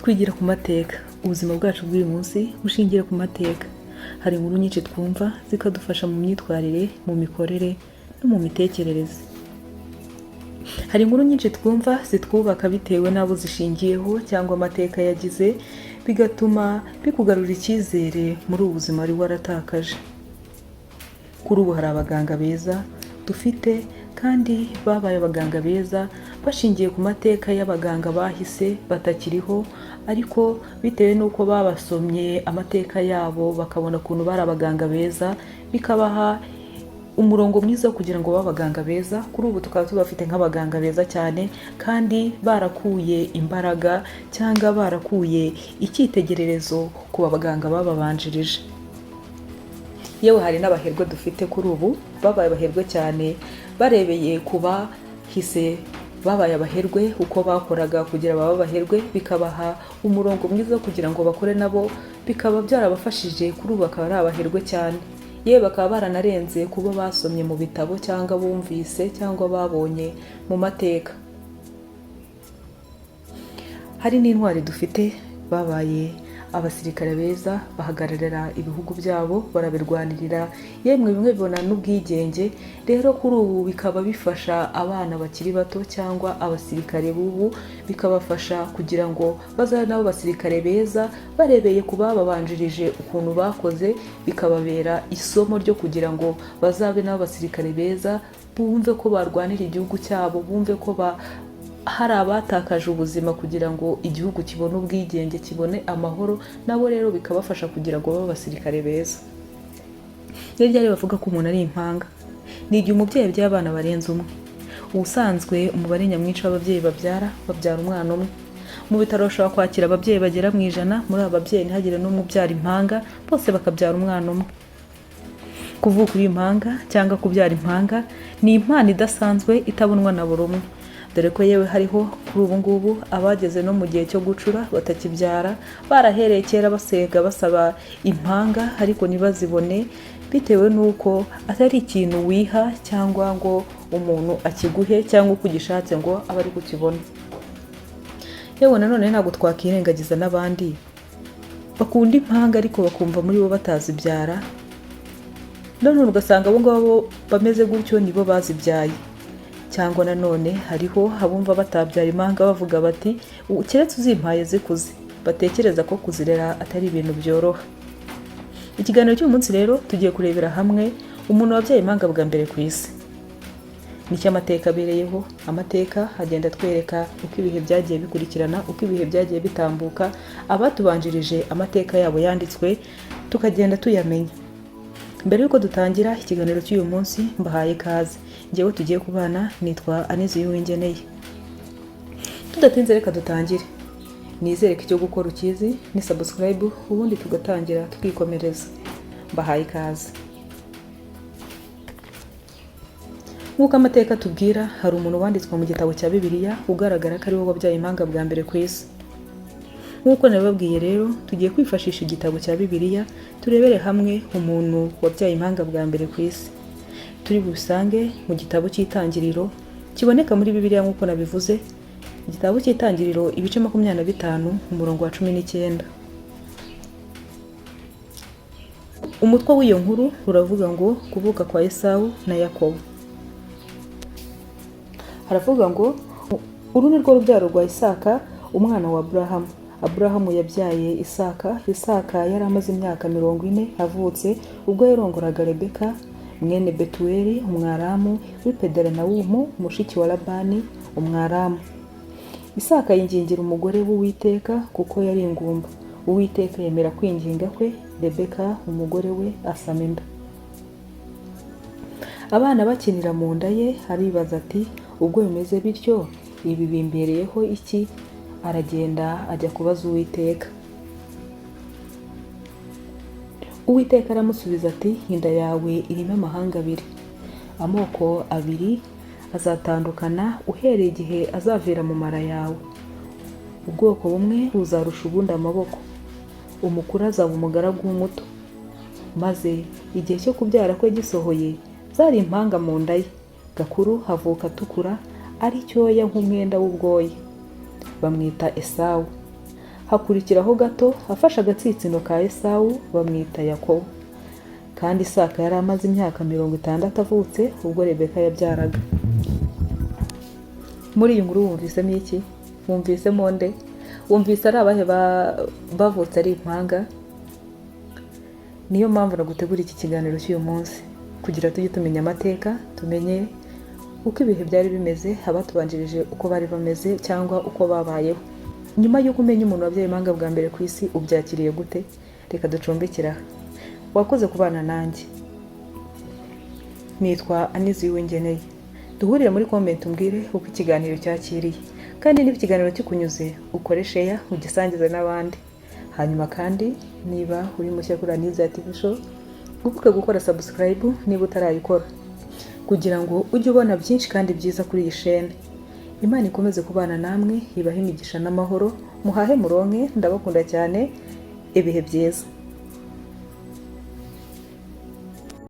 Twigira ku mateka. Ubuzima bwacu bw'uyu munsi bushingiye ku mateka. Hari inkuru nyinshi twumva zikadufasha mu myitwarire, mu mikorere no mu mitekerereze. Hari inkuru nyinshi twumva zitwubaka bitewe n'abo zishingiyeho cyangwa amateka yagize, bigatuma bikugarura icyizere muri ubu buzima wari waratakaje. Kuri ubu hari abaganga beza dufite kandi babaye abaganga beza bashingiye ku mateka y'abaganga bahise batakiriho, ariko bitewe n'uko babasomye amateka yabo bakabona ukuntu bari abaganga beza, bikabaha umurongo mwiza wo kugira ngo babe abaganga beza. Kuri ubu tukaba tubafite nk'abaganga beza cyane kandi barakuye imbaraga cyangwa barakuye icyitegererezo ku baganga bababanjirije. Yewe, hari n'abaherwe dufite kuri ubu babaye abaherwe cyane barebeye ku bahise babaye abaherwe, uko bakoraga kugira babe abaherwe, bikabaha umurongo mwiza wo kugira ngo bakore nabo, bikaba byarabafashije. Kuri ubu bakaba ari abaherwe cyane, yewe bakaba baranarenze kuba basomye mu bitabo cyangwa bumvise cyangwa babonye mu mateka. Hari n'intwari dufite babaye abasirikare beza, bahagararira ibihugu byabo, barabirwanirira, yemwe bimwe bibona n'ubwigenge. Rero kuri ubu bikaba bifasha abana bakiri bato cyangwa abasirikare b'ubu, bikabafasha kugira ngo bazabe nabo basirikare beza barebeye ku bababanjirije ukuntu bakoze, bikababera isomo ryo kugira ngo bazabe nabo basirikare beza, bumve ko barwanira igihugu cyabo, bumve ko hari abatakaje ubuzima kugira ngo igihugu kibone ubwigenge, kibone amahoro. Nabo rero bikabafasha kugira ngo babe abasirikare beza. Ni ryari bavuga ko umuntu ari impanga? Ni igihe umubyeyi abyaye abana barenze umwe. Ubusanzwe umubare nyamwinshi w'ababyeyi babyara, babyara umwana umwe. Mu bitaro bashobora kwakira ababyeyi bagera mu 100, muri aba babyeyi ntihagire n'umwe ubyara impanga, bose bakabyara umwana umwe. Kuvuka uri impanga cyangwa kubyara impanga ni impano idasanzwe itabonwa na buri umwe, dore ko yewe hariho kuri ubu ngubu abageze no mu gihe cyo gucura batakibyara, barahereye kera basega basaba impanga ariko ntibazibone, bitewe n'uko atari ikintu wiha cyangwa ngo umuntu akiguhe cyangwa uko ugishatse ngo abe ari kukibona. Yewe, nanone ntabwo twakirengagiza n'abandi bakunda impanga ariko bakumva muri bo batazibyara, none ugasanga abo ngabo bameze gutyo nibo bazibyaye. Cyangwa nanone hariho abumva batabyara impanga, bavuga bati "keretse uzimpaye zikuze", batekereza ko kuzirera atari ibintu byoroha. Ikiganiro cy'uyu munsi rero tugiye kurebera hamwe umuntu wabyaye impanga bwa mbere ku isi. Nicyo amateka abereyeho. Amateka agenda atwereka uko ibihe byagiye bikurikirana, uko ibihe byagiye bitambuka, abatubanjirije amateka yabo yanditswe, tukagenda tuyamenya. Mbere y'uko dutangira ikiganiro cy'uyu munsi, mbahaye ikaze. Ngewe tugiye kubana nitwa Anizi Uwingeneye. Tudatinze, reka dutangire. Nizere ko icyo gukora ukizi, ni subscribe, ubundi tugatangira tukikomereza. Mbahaye ikaze. Nk'uko amateka atubwira, hari umuntu wanditswe mu gitabo cya Bibiliya ugaragara ko ari we wabyaye impanga bwa mbere ku isi. Nk'uko nabibabwiye rero, tugiye kwifashisha igitabo cya Bibiliya turebere hamwe umuntu wabyaye impanga bwa mbere ku isi. Turi bubisange mu gitabo cy'Itangiriro kiboneka muri Bibiliya nk'uko nabivuze, igitabo cy'Itangiriro ibice 25, umurongo wa 19. Umutwe w'iyo nkuru uravuga ngo kuvuka kwa Esawu na Yakobo. Haravuga ngo uru ni rwo rubyaro rwa Isaka umwana wa Aburahamu. Aburahamu yabyaye Isaka. Isaka yari amaze imyaka 40 avutse ubwo yarongoraga Rebeka mwene Betuweli Umwaramu w'i Pederanawumu, mushiki wa Labani Umwaramu. Isaka yingingira umugore w'Uwiteka kuko yari ingumba. Uwiteka yemera kwinginga kwe, Rebeka umugore we asama inda. Abana bakinira mu nda ye, aribaza ati ubwo bimeze bityo ibi bimbereyeho iki? Aragenda ajya kubaza Uwiteka. Uwiteka aramusubiza ati inda yawe irimo amahanga abiri, amoko abiri azatandukana uhereye igihe azavira mu mara yawe. Ubwoko bumwe buzarusha ubundi amaboko, umukuru azaba umugaragu w'umuto. Maze igihe cyo kubyara kwe gisohoye, zari impanga mu nda ye. Gakuru havuka atukura, ari cyoya nk'umwenda w'ubwoya, bamwita Esawu. Hakurikiraho gato afashe agatsinsino ka Esawu, bamwita Yakobo. Kandi Isaka yari amaze imyaka 60 avutse ubwo Rebeka yabyaraga. Muri iyi nkuru wumvisemo iki? Wumvisemo nde? Wumvise ari abahe bavutse ari impanga? Niyo mpamvu nagutegura iki kiganiro cy'uyu munsi, kugira tujye tumenya amateka, tumenye uko ibihe byari bimeze, abatubanjirije uko bari bameze cyangwa uko babayeho. Nyuma y'uko umenya umuntu wabyaye impanga bwa mbere ku isi, ubyakiriye gute? Reka ducumbikire aha. Wakoze kubana nanjye, nitwa Anizi Uwingeneye. Duhurire muri comment, umbwire uko ikiganiro cyakiriye, kandi niba ikiganiro kikunyuze, ukore share, ugisangize n'abandi. Hanyuma kandi niba uri mushya kuri Anizi TV Show, wibuke gukora subscribe niba utarayikora, kugira ngo ujye ubona byinshi kandi byiza kuri iyi shene. Imana ikomeze kubana namwe, ibahe imigisha n'amahoro, muhahe muronke. Ndabakunda cyane, ibihe byiza.